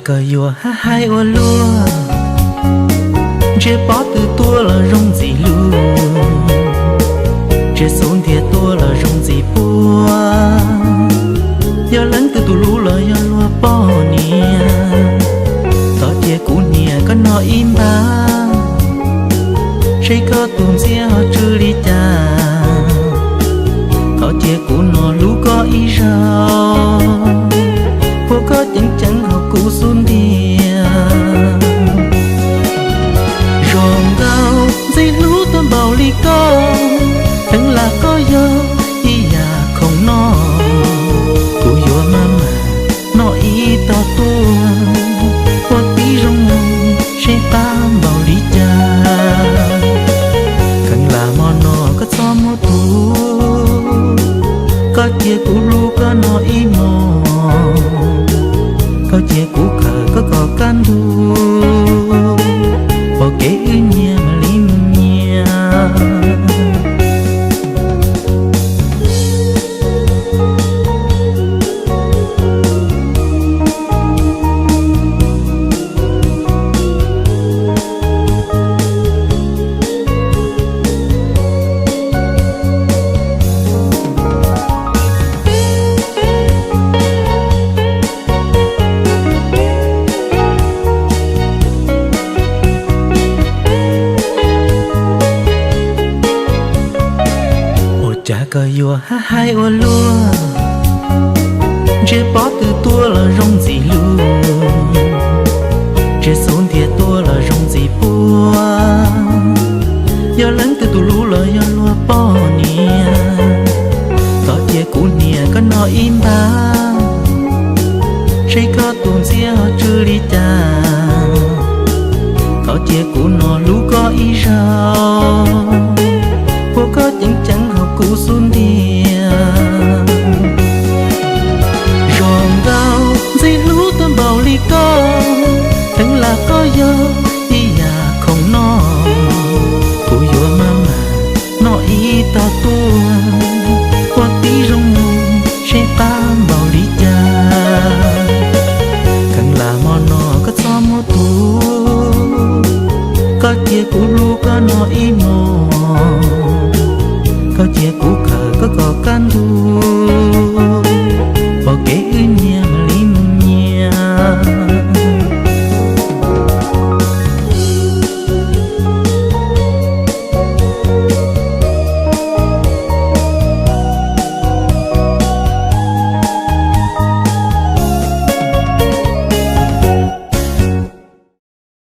Koj yuav hab hais ua luaj, ntsia pob tw tuaj los zoo ntxim hlub, ntsia xub ntiag tuaj los zoo ntxim puag. Yog leej twg tus hlub los yog luag poj niam, thov cia kuv hnia koj no ib npab, seb koj tus ntxhiab ho tsw li cas. Thov cia kuv no hlub koj ib zaug, puag koj ceev ceev hauv kuv xub ntiag. Zoo nkauj ntxim hlub tuaj npaum li koj, kheev lam koj yog ib yam khoom noj. Kuv yuav maj mam noj ib tog tuaj, ua tib zoo mloog seb qab npaum li cas. Kheev lam hmo no koj txhob muab tuag, koj cia kuv hlub koj no ib hmos, koj cia kuv khaws koj kom kaj ntug, ua kev wb nyiag mam li mus nyiag. Ua cas koj yuav hab hais ua luaj, ntsia pob tw tuaj los zoo ntxim hlub, ntsia xub ntiag tuaj los zoo ntxim puag. Yog leej twg tus hlub los yog luag poj niam, thov cia kuv hnia koj no ib npab, seb koj tus ntxhiab ho tsw li cas. Thov cia kuv no hlub koj ib zaug,